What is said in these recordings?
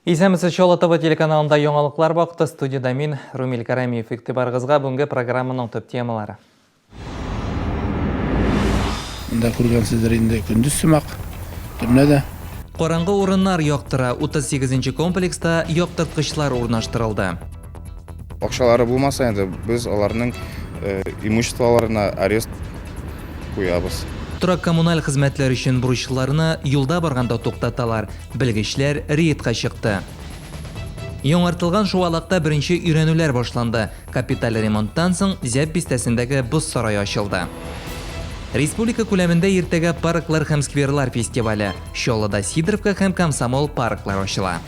Исәнмесез, Чаллы ТВ телеканалында яңалыклар вакыты. Студиядә мин, Румил Кәрәмиев. Игътибарыгызга бүгенге программаның төп темалары. Монда күргәнсездер инде көндез сымак, төнлә дә. Караңгы урыннар яктыра, 38 нче комплекста яктырткычлар урнаштырылды. Акчалары булмаса инде без аларның имуществоларына арест куябыз. Торак-коммуналь хезмәтләр өчен бурычлыларны юлда барганда туктаталар, белгечләр рейдка чыкты. Яңартылган шугалакта беренче өйрәнүләр башланды. Капиталь ремонттан соң Зәб бистәсендәге боз сарае ачылды. Республика күләмендә иртәгә парклар һәм скверлар фестивале. Чаллыда Сидоровка һәм Комсомол парклары ачыла.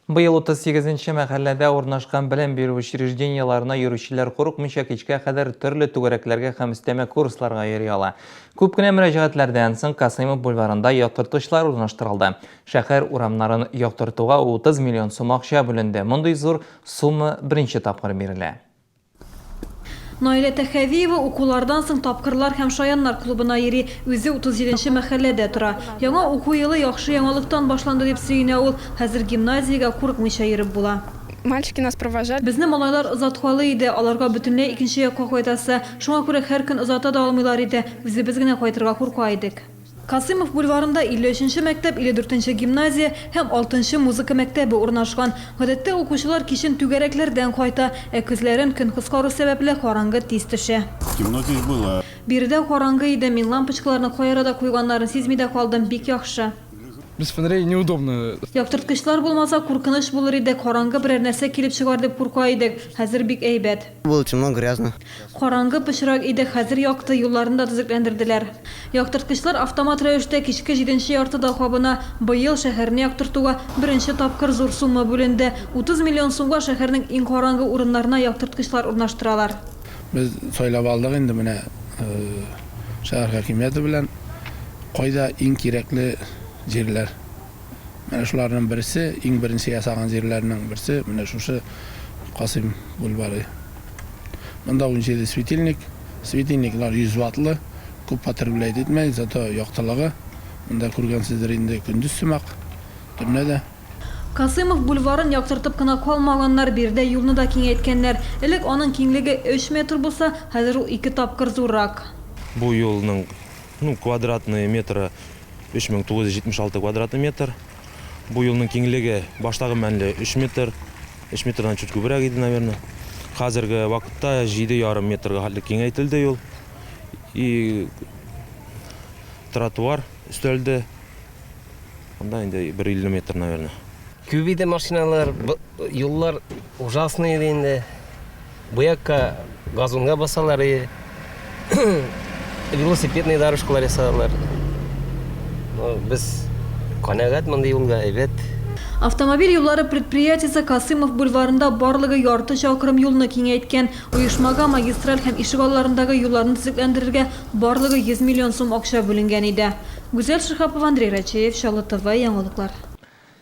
Быел 38 нче мәхәлләдә урнашкан белем бирү учреждениеләренә йөрүчеләр курыкмыйча кичкә кадәр төрле түгәрәкләргә һәм өстәмә курсларга йөри ала. Күп кенә мөрәҗәгатьләрдән соң Касыймов бульварында яктырткычлар урнаштырылды. Шәһәр урамнарын яктыртуга 30 миллион сум акча бүленде. Мондый зур сумма беренче тапкыр бирелә. Наилә Тәхәвиева укулардан соң Тапкырлар һәм шаяннар клубына йөри, үзе 37 нче мәхәлләдә тора. Яңа уку елы яхшы яңалыктан башланды дип сөенә ул, хәзер гимназиягә курыкмыйча йөреп була. Мальчики нас провожали. Безне малайлар озаткалый иде, аларга бөтенләй икенче якка кайтасы. Шуңа күрә һәр көн озата да алмыйлар иде, үзебез генә кайтырга курка идек. Касыймов бульварында 53 нче мәктәп, 54 нче гимназия һәм 6 нчы музыка мәктәбе урнашкан. Гадәттә, укучылар кичен түгәрәкләрдән кайта, ә көзләрен, көн кыскару сәбәпле, караңгы тиз төшә. Темно здесь было. Биредә караңгы иде, мин лампочкаларны кай арада куйганнарын сизми дә калдым, бик яхшы. Без фонарей неудобно. Яктырткычлар булмаса, куркыныч булыр иде, караңгы берәр нәрсә килеп чыгар дип курка идек, хәзер бик әйбәт. Было темно, грязно. Караңгы, пычрак иде, хәзер якты, юлларны да төзекләндерделәр. Яктырткычлар автомат рәвештә кичке җиденче яртыда кабына. Быел шәһәрне яктыртуга беренче тапкыр зур сумма бүленде. 30 миллион сумга шәһәрнең иң караңгы урыннарына яктырткычлар урнаштыралар. Без сайлап алдык инде менә шәһәр хакимияте белән кайда иң кирәкле җирләр. Менә шуларның берсе, иң беренче ясаган җирләрнең берсе менә шушы Касыйм бульвары. Монда 17 светильник. Светильниклар 100 ваттлы, күп потреблять итмәй, зато яктылыгы. Монда күргәнсездер инде көндез сымак, төнлә дә. Касыймов бульварын яктыртып кына калмаганнар, биредә юлны да киңәйткәннәр. Элек аның киңлеге өч метр булса, хәзер ул ике тапкыр зуррак. Бу юлның, ну, квадратный метры 3976 квадратный метр. Бу юлның киңлеге баштагы мәнле 3 метр, 3 метрдан чуть күбрәк иде, наверное. Хәзерге вакытта 7,5 метрга хәтле киңәйтелде юл. И тротуар өстәлде. Анда инде бер 50 метр, наверное. Күп иде машиналар, юллар ужасный иде инде. Бу якка газонга басалар и велосипедный дорожкалар ясадылар. Ну, без канәгать мондый юлга, әйбәт. Автомобиль юллары предприятиесе Касыймов бульварында барлыгы ярты чакрым юлны киңәйткән. Оешмага магистраль һәм ишегалларындагы юлларны төзекләндерергә барлыгы 100 миллион сум акча бүленгән иде. Гүзәл Шиһапова, Андрей Рачеев, Чаллы ТВ, яңалыклар.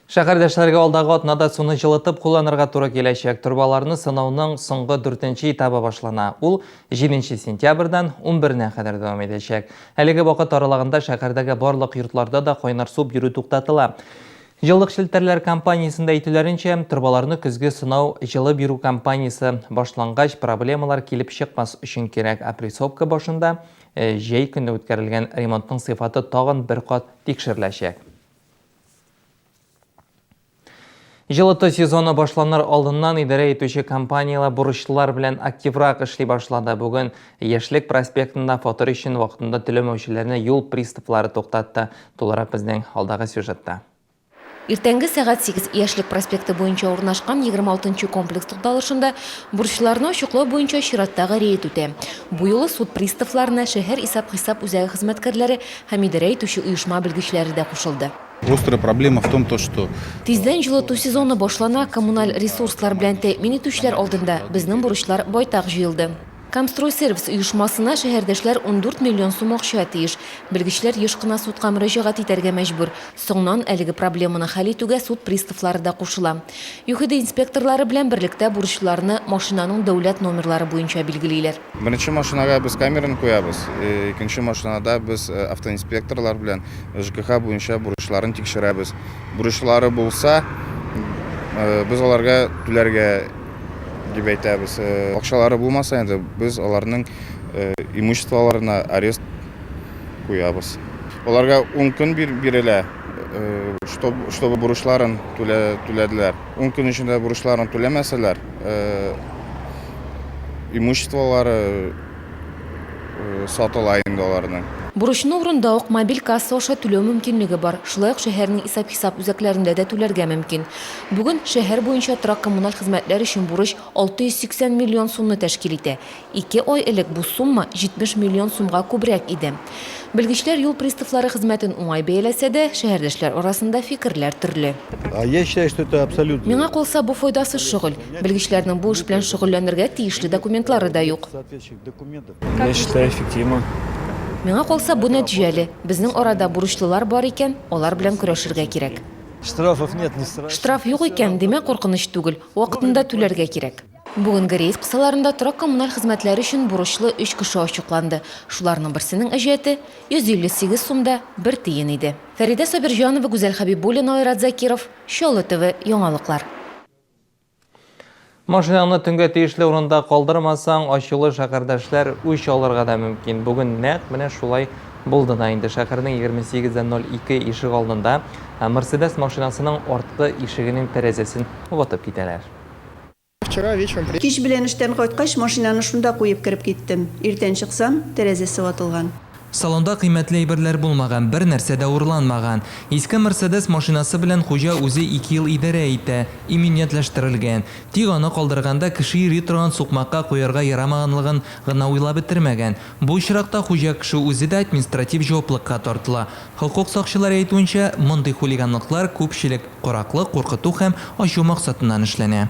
Шәһәрдәшләргә алдагы атнада суны җылытып кулланырга туры киләчәк. Торбаларны сынауның соңгы дүртенче этабы башлана. Ул җиденче сентябрьдән унберенә кадәр дәвам итәчәк. Әлеге вакыт аралыгында шәһәрдәге барлык йортларда да кайнар су бирү туктатыла. Җылылык челтәрләр компаниясендә әйтүләренчә, торбаларны көзге сынау җылы бирү кампаниясе башлангач проблемалар килеп чыкмас өчен кирәк. Опрессовка башында җәй көне үткәрелгән ремонтның сыйфаты тагын бер кат тикшереләчәк. Җылыту сезоны башланыр алдыннан идарә итүче компанияләр бурычлылар белән активрак эшли башлады. Бүген Яшьлек проспектында фатир өчен вакытында түләмәүчеләрне юл приставлары туктатты. Тулырак безнең алдагы сюжетта. Иртәнге сәгать 8 Яшьлек проспекты буенча урнашкан 26 нчы комплекс тукталышында бурычларны ачыклау буенча чираттагы рейд үтә. Бу юлы суд приставларына шәһәр исәп-хисап үзәге хезмәткәрләре һәм идарә итүче оешма белгечләре дә кушылды. Острая проблема в том, то, что Тиздән җылыту сезоны башлана, коммуналь ресурслар белән тәэмин итүчеләр алдында безнең бурычлар байтак җыелды. Камстройсервис оешмасына шәһәрдәшләр 14 миллион сум акча тиеш. Белгечләр еш кына судка мөрәҗәгать итәргә мәҗбүр. Соңыннан әлеге проблеманы хәл итүгә суд приставлары да кушыла. ЮХИДИ инспекторлары белән берлектә бурычлыларны машинаның дәүләт номерлары буенча билгелиләр. Беренче машинага без камераны куябыз, икенче машинада без автоинспекторлар белән ЖКХ буенча бурычларын тикшерәбез. Бурычлары булса, без аларга түләргә дип әйтәбез. Акчалары булмаса инде, без аларның имуществоларына арест куябыз. Аларга ун көн бирелә, чтобы бурычларын түләделәр. Ун көн эчендә бурычларын түләмәсәләр, имуществолары сатыла инде аларның. Бурычны урында ук мобиль касса аша түләү мөмкинлеге бар. Шулай ук шәһәрнең исәп-хисап үзәкләрендә дә түләргә мөмкин. Бүген шәһәр буенча торак-коммуналь хезмәтләр өчен бурыч 680 миллион сумны тәшкил итә. Ике ай элек бу сумма 70 миллион сумга күбрәк иде. Белгечләр юл приставлары хезмәтен уңай бәяләсә дә, шәһәрдәшләр арасында фикерләр төрле. Миңа калса, бу файдасыз шөгыль. Белгечләрнең бу эш белән шөгыльләнергә тиешле документлары да юк. Миңа калса, бу нәтиҗәле. Безнең арада бурычлылар бар икән, алар белән көрәшергә кирәк. Штраф юк икән, димәк, куркыныч түгел. Вакытында түләргә кирәк. Бүгенге рейд кысаларында торак-коммуналь хезмәтләр өчен бурычлы өч кеше ачыкланды. Шуларның берсенең әҗәте 158 сум да бер тиен иде. Фәридә Сабирҗанова, Гүзәл Хәбибуллина, Айрат Закиров, Чаллы ТВ, яңалыклар. Машинаңны төнгә тиешле урында калдырмасаң, ачулы шәһәрдәшләр үч алырга да мөмкин. Бүген нәкъ менә шулай булды да инде. Шәһәрнең 28.02 ишегалдында Мерседес машинасының арткы ишегенең тәрәзәсен ватып китәләр. Кич белән эштән кайткач, машинаны шунда куеп кереп киттем. Иртән чыксам, тәрәзәсе ватылган. Салонда кыйммәтле әйберләр булмаган, бер нәрсә дә урланмаган. Иске Мерседес машинасы белән хуҗа үзе ике ел идарә итә, иминиятләштерелгән. Тик аны калдырганда кеше йөри торган сукмакка куярга ярамаганлыгын гына уйлап бетермәгән. Бу очракта хуҗа кеше үзе дә административ җаваплыкка тартыла. Хокук сакчылары әйтүенчә, мондый хулиганлыклар күпчелек караклык, куркыту һәм ачу максатыннан эшләнә.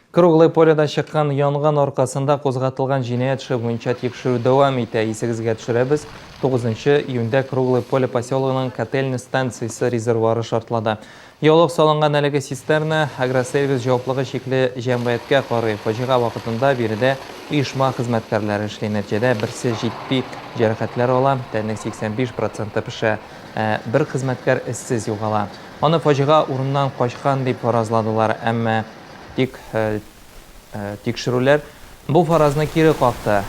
Круглое Поледа чыккан янгын аркасында кузгатылган җинаять эше буенча тикшерү дәвам итә. Исегезгә төшерәбез, 9 июньдә Круглое Поле поселогының котельный станциясе резервуары шартлады. Яулык салынган әлеге цистерна Агросервис җаваплыгы чикле җәмгыятькә карый. Фаҗига вакытында биредә оешма хезмәткәрләре эшли. Нәтиҗәдә берсе җитди җәрәхәтләр ала, тәннең 85 проценты пешә, ә бер хезмәткәр эзсез югала. Аны фаҗига урыныннан качкан дип фаразладылар, әмма тик тикшерүләр бу фаразны кире какты.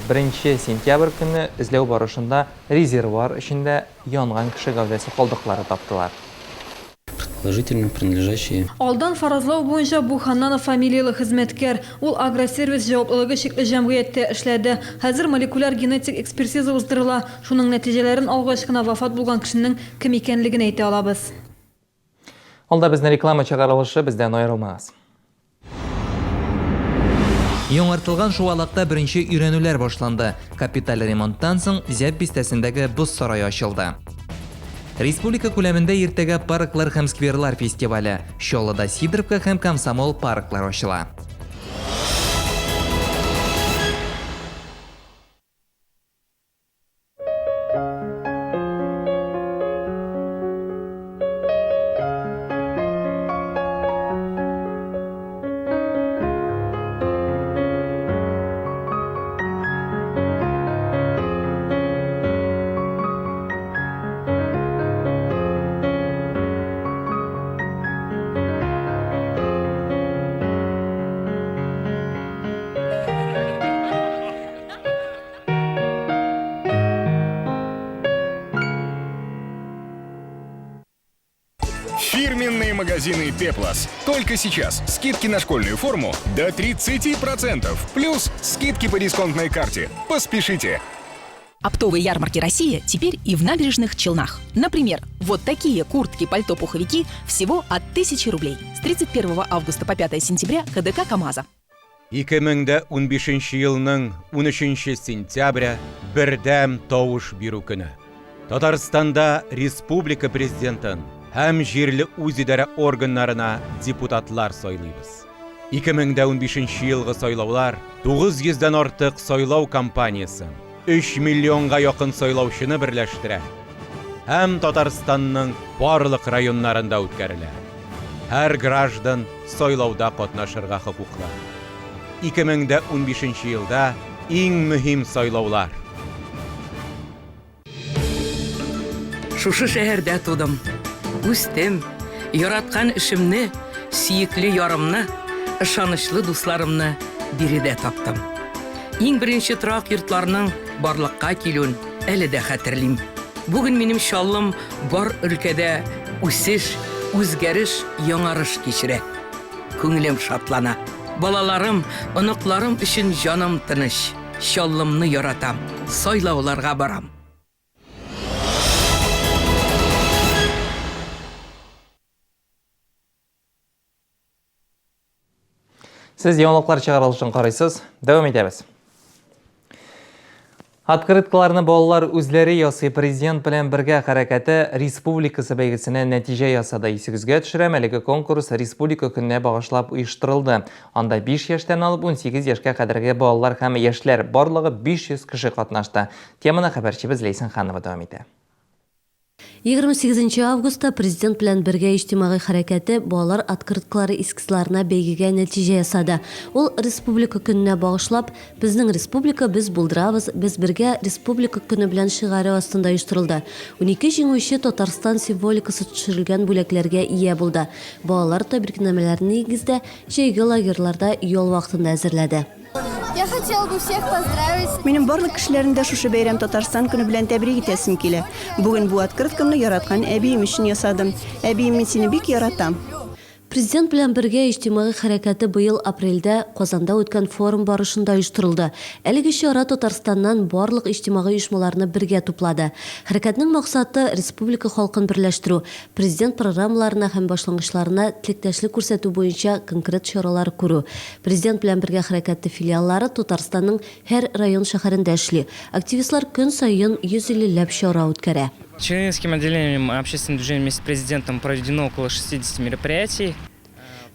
Беренче сентябрь көнне эзләү барышында резервуар эчендә янган кеше гәүдәсе калдыклары таптылар. Предположительно принадлежащие. Алдан фаразлау буенча, бу Ханнанов фамилияле хезмәткәр. Ул Агросервис җаваплылыгы чикле җәмгыятьтә эшләде. Хәзер молекуляр-генетик экспертиза уздырыла. Шуның нәтиҗәләрен алгач кына вафат булган кешенең кем икәнлеген әйтә алабыз. Алда безне реклама чыгарылышы, бездән аерылмагыз. Яңартылган шугалакта беренче өйрәнүләр башланды. Капиталь ремонттан соң Зәб бистәсендәге боз сарае ачылды. Республика күләмендә иртәгә парклар һәм скверлар фестивале. Чаллыда Сидоровка һәм Комсомол парклары ачыла. Фирменные магазины «Пеплос». Только сейчас скидки на школьную форму до 30%. Плюс скидки по дисконтной карте. Поспешите! Оптовые ярмарки России теперь и в набережных Челнах. Например, вот такие куртки, пальто, пуховики всего от 1000 рублей. С 31 августа по 5 сентября КДК КАМАЗа. 2015 елның 13 сентябре бердәм тавыш бирү көне. Татарстанда республика президентын һәм җирле үзидарә органнарына депутатлар сайлыйбыз. 2015 елгы сайлаулар 900 дән артык сайлау кампаниясен, 3 миллионга якын сайлаучыны берләштерә һәм Татарстанның барлык районнарында үткәрелә. Һәр граждан сайлауда катнашырга хокуклы. 2015 елда иң мөһим сайлаулар. Шушы шәһәрдә тудым, үстем, яраткан эшемне, сөекле ярымны, ышанычлы дусларымны биредә таптым. Иң беренче торак йортларның барлыкка килүен әле дә хәтерлим. Бүген минем Чаллым бар өлкәдә үсеш, үзгәреш, яңарыш кичерә. Күңелем шатлана. Балаларым, оныкларым өчен җаным тыныч. Чаллымны яратам, сайлауларга барам. Сез яңалыклар чыгарылышын карыйсыз. Дәвам итәбез. Открыткаларны балалар үзләре ясый президент белән бергә хәрәкәте республикасы бәйгесенә нәтиҗә ясады. Исегезгә төшерәм, әлеге конкурс республика көненә багышлап оештырылды. Анда 5 яшьтән алып 18 яшькә кадәрге балалар һәм яшьләр, барлыгы 500 кеше катнашты. Теманы хәбәрчебез Ләйсән Ханова дәвам итә. 28 нче августта Президент белән бергә иҗтимагый хәрәкәте балалар открыткалары эскизларына бәйгегә нәтиҗә ясады. Ул Республика көненә багышлап, Безнең республика, без булдырабыз, без бергә Республика көне белән шигаре астында оештырылды. 12 җиңүче Татарстан символикасы төшерелгән бүләкләргә ия булды. Балалар тәбрикнамәләрне нигездә җәйге лагерьларда ял вакытында әзерләде. Я хотела бы всех поздравить. Минем барлык кешеләрне дә шушы бәйрәм Татарстан көне белән тәбрик итәсем килә. Бүген бу открыткамны яраткан әбием өчен ясадым. Әбием, мин сине бик яратам. Президент белән бергә иҗтимагый хәрәкәте быел апрельдә Казанда үткән форум барышында оештырылды. Әлеге чара Татарстаннан барлык иҗтимагый оешмаларны бергә туплады. Хәрәкәтнең максаты, республика халкын берләштерү, Президент программаларына һәм башлангычларына теләктәшлек күрсәтү буенча конкрет чаралар күрү. Президент белән бергә хәрәкәте филиаллары Татарстанның һәр район-шәһәрендә эшли. Активистлар көн саен 150 ләп чара үткәрә. Челнинским отделением общественного движения вместе с президентом проведено около 60 мероприятий.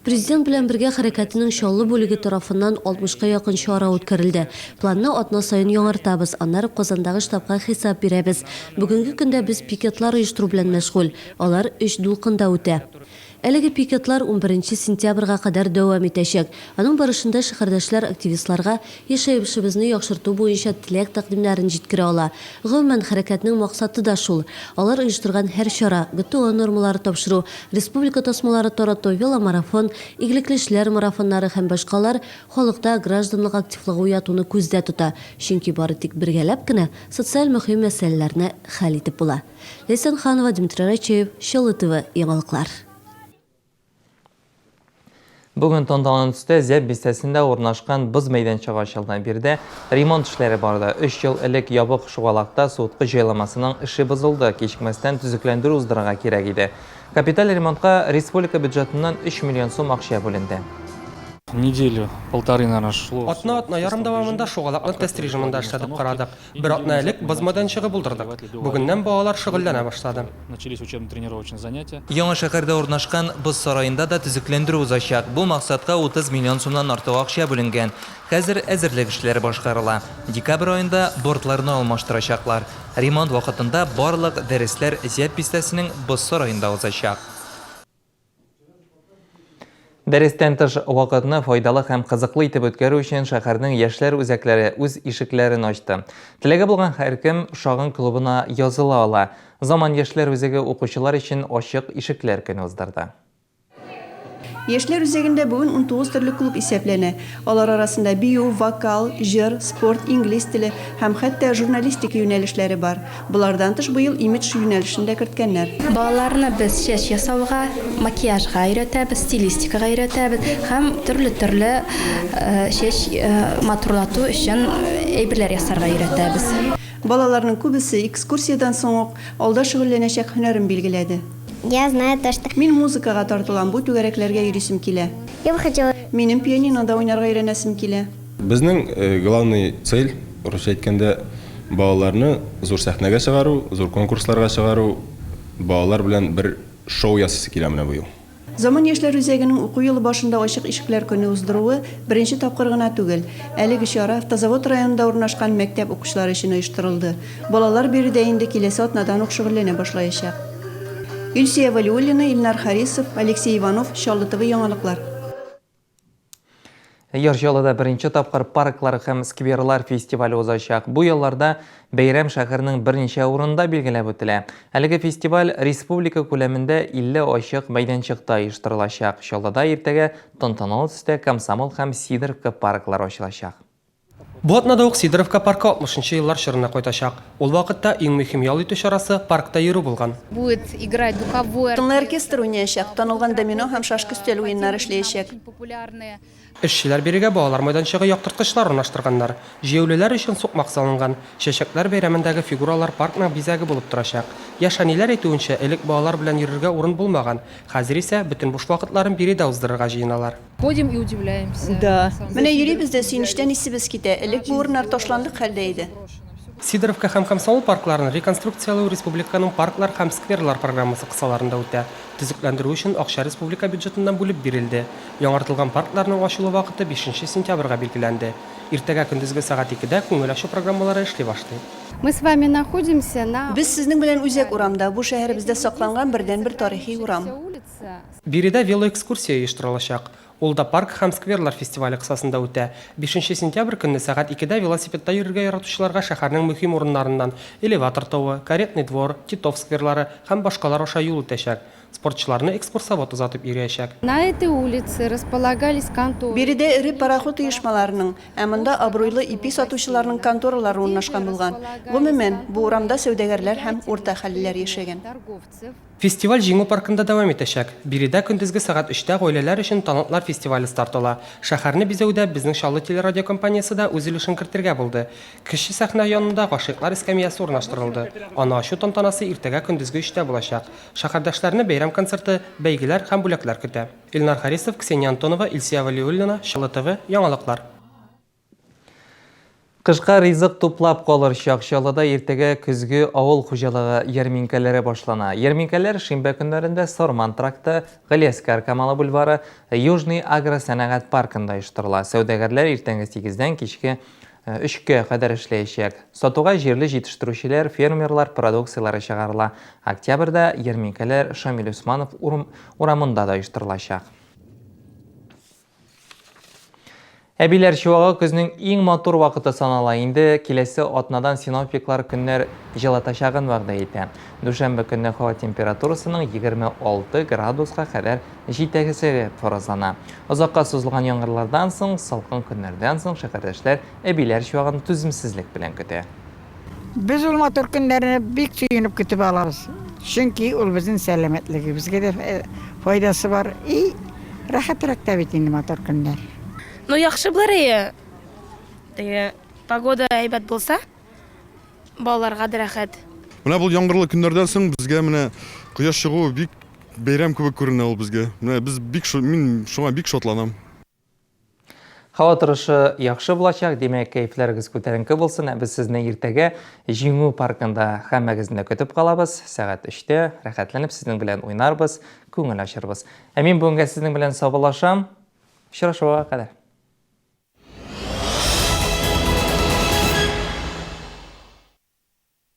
Президент белән бергә хәрәкәтенең Чаллы бүлеге тарафыннан 60 ка якын чара үткәрелде. Планны атна саен яңартабыз, аннары Казандагы штабка хисап бирәбез. Бүгенге көндә без пикетлар оештыру белән мәшгуль. Алар өч дулкында үтә. Әлеге пикетлар унберенче сентябрьгә кадәр дәвам итәчәк. Аның барышында шәһәрдәшләр активистларга яшәешебезне яхшырту буенча теләк-тәкъдимнәрен җиткерә ала. Гомумән, хәрәкәтнең максаты да шул. Алар оештырган һәр чара, ГТО нормалары тапшыру, республика тасмалары тарату, веломарафон, игелекле эшләр марафоннары һәм башкалар халыкта гражданлык активлыгы уятуны күздә тота. Чөнки бары тик бергәләп кенә социаль мөһим мәсьәләләрне хәл итеп була. Ләйсән Ханова, Дмитрий Рачеев, Чаллы ТВ, яңалыклар. Бүген тантаналы төстә Зәб бистәсендә урнашкан боз мәйданчыгы ачылды. Биредә ремонт эшләре барды. Өч ел элек ябык шугалакта суыткыч җайламасының эше бозылды, кичекмәстән төзекләндерү уздырырга кирәк иде. Капиталь ремонтка республика бюджетыннан 3 миллион сум акча бүленде. Неделю, полторы, наверное, шло. Атна-атна ярым дәвамында шугалакны тест режимында эшләтеп карадык. Бер атна элек боз мәйданчыгы булдырдык. Бүгеннән балалар шөгыльләнә башлады. Начались учебно-тренировочные занятия. Яңа шәһәрдә урнашкан боз сараенда да төзекләндерү узачак. Бу максатка 30 миллион сумнан артык акча бүленгән. Хәзер әзерлек эшләре башкарыла. Декабрь аенда бортларны алмаштырачаклар. Ремонт вакытында барлык дәресләр Зяб бистәсенең боз сараенда узачак. Дәрестән тыш вакытны файдалы һәм кызыклы итеп үткәрү өчен шәһәрнең яшьләр үзәкләре үз ишекләрен ачты. Теләге булган һәркем Шагын клубына языла ала. Заман яшьләр үзәге укучылар өчен ачык ишекләр көне уздырды. Яшьләр үзәгендә бүген 19 төрле клуб исәпләнә. Алар арасында бию, вокал, җыр, спорт, инглиз теле һәм хәтта журналистика юнәлешләре бар. Болардан тыш, быел имидж юнәлешен дә керткәннәр. Балаларны без чәч ясауга, макияжга өйрәтәбез, стилистикага өйрәтәбез һәм төрле-төрле чәч матурлату өчен әйберләр ясарга өйрәтәбез. Балаларның күбесе экскурсиядән соң ук алда шөгыльләнәчәк һөнәрен билгеләде. Я знаю то, что. Мин музыкага тартылам, бу түгәрәкләргә йөрисем килә. Я бы хотела. Минем пианинода уйнарга өйрәнәсем килә. Безнең главный цель, русча әйткәндә, балаларны зур сәхнәгә чыгару, зур конкурсларга чыгару, балалар белән бер шоу ясыйсы килә менә быел. Заман яшьләр үзәгенең уку елы башында ачык ишекләр көне уздыруы беренче тапкыр гына түгел. Әлеге чара Автозавод районында урнашкан мәктәп укучылары өчен оештырылды. Балалар биредә инде киләсе атнадан ук шөгыльләнә башлаячак. Илсөя Вәлиуллина, Илнар Харисов, Алексей Иванов, Чаллы ТВ яңалыклар. Яр Чаллыда беренче тапкыр парклар һәм скверлар фестивале узачак. Бу ялларда бәйрәм шәһәрнең берничә урынында билгеләп үтелә. Әлеге фестиваль республика күләмендә 50 ачык мәйданчыкта оештырылачак. Чаллыда иртәгә тантаналы төстә Комсомол һәм Сидоровка парклары ачылачак. Бу атнада ук Сидоровка паркы 60 нчы еллар чорына кайтачак. Ул вакытта иң мөһим ял итү чарасы паркта йөрү булган. Будет играть духовой Тынлы оркестр уйнаячак, танылган домино һәм шашка өстәле уеннары эшләячәк. Эшчеләр бирегә балалар майданчыгы яктырткычлар урнаштырганнар. Җәяүлеләр өчен сукмак салынган. Чәчәкләр бәйрәмендәге фигуралар паркның бизәге булып торачак. Яшь әниләр әйтүенчә, элек балалар белән йөрергә урын булмаган. Хәзер исә бөтен буш вакытларын биредә уздырырга җыеналар. Ходим и удивляемся. Да. Менә йөрибез дә, сөенечтән исебез китә. Элек бу урыннар ташландык хәлдә иде. Сидоровка һәм Комсомол паркларын реконструкцияләү республиканың Парклар һәм скверлар программасы кысаларында үтә. Төзекләндерү өчен акча республика бюджетыннан бүлеп бирелде. Яңартылган паркларның ачылу вакыты бишенче сентябрьгә билгеләнде. Иртәгә көндезге сәгать икедә күңел ачу программалары эшли башлый. Мы с вами находимся на. Без сезнең белән үзәк урамда, бу шәһәребездә сакланган бердәнбер тарихи урам. Биредә велоэкскурсия оештырылачак. Ул да парк һәм скверлар фестивале кысасында үтә. Бишенче сентябрь көнне сәгать икедә велосипедта йөрергә яратучыларга шәһәрнең мөһим урыннарыннан Элеватор тавы, Каретный двор, Титов скверлары һәм башкалар аша юл үтәчәк. Спортчыларны экскурсовод озатып йөриячәк. На этой улице располагались конторы. Биредә эре пароход оешмаларының, ә монда абруйлы ипи сатучыларның конторалары урнашкан булган. Гомумән, бу урамда сәүдәгәрләр һәм урта хәллеләр яшәгән. Фестиваль Җиңү паркында дәвам итәчәк. Биредә көндезге сәгать өчтә гаиләләр өчен Талантлар фестивале старт ала. Шәһәрне бизәүдә безнең Чаллы телерадиокомпаниясе дә үз өлешен кертергә булды. Кече сәхнә янында гашыйклар эскәмиясе урнаштырылды. Аны ачу тантанасы иртәгә көндезге өчтә булачак. Шәһәрдәшләрне бәйрәм концерты, бәйгеләр һәм бүләкләр көтә. Илнар Харисов, Ксения Антонова, Илсөя Вәлиуллина, Чаллы ТВ, Яңалыклар. Кышка ризык туплап калыр чак Чаллыда иртәгә көзге авыл хуҗалыгы ярминкәләре башлана. Ярминкәләр шимбә көннәрендә Сарман тракты, Галиәскәр Камалы бульвары, Южный агросәнәгать паркында оештырыла. Сәүдәгәрләр иртәнге сигездән кичке өчкә кадәр эшләячәк. Сатуга җирле җитештерүчеләр, фермерлар продукцияләре чыгарыла. Октябрьдә ярминкәләр Шамил Усманов урамында да оештырылачак. Әбиләр чуагы көзнең иң матур вакыты санала. Инде киләсе атнадан синоптиклар көннәр җылытачагын вәгъдә итә. Дүшәмбе көнне һава температурасының 26 градуска кадәр җитәчәге фаразлана. Озакка сузылган яңгырлардан соң, салкын көннәрдән соң шәһәрдәшләр әбиләр чуагын түземсезлек белән көтә. Без ул матур көннәрне бик сөенеп көтеп алабыз. Чөнки ул безнең сәламәтлегебезгә дә файдасы бар. И рәхәтрәк тә бит инде матур көннәр. Ну, яхшы булыр ие. Теге погода әйбәт булса, балаларга да рәхәт. Менә бу яңгырлы көннәрдән соң безгә менә кояш чыгуы бик бәйрәм кебек күренә ул безгә. Менә без бик мин шуңа бик шатланам. Һава торышы яхшы булачак, димәк, кәефләрегез күтәренке булсын. Ә без сезне иртәгә Җиңү паркында һәммәгезне көтеп калабыз. Сәгать 3-тә рәхәтләнеп сезнең белән уйнарбыз, күңел ачырбыз. Ә мин бүгенгә сезнең белән саубуллашам. Очрашуга кадәр.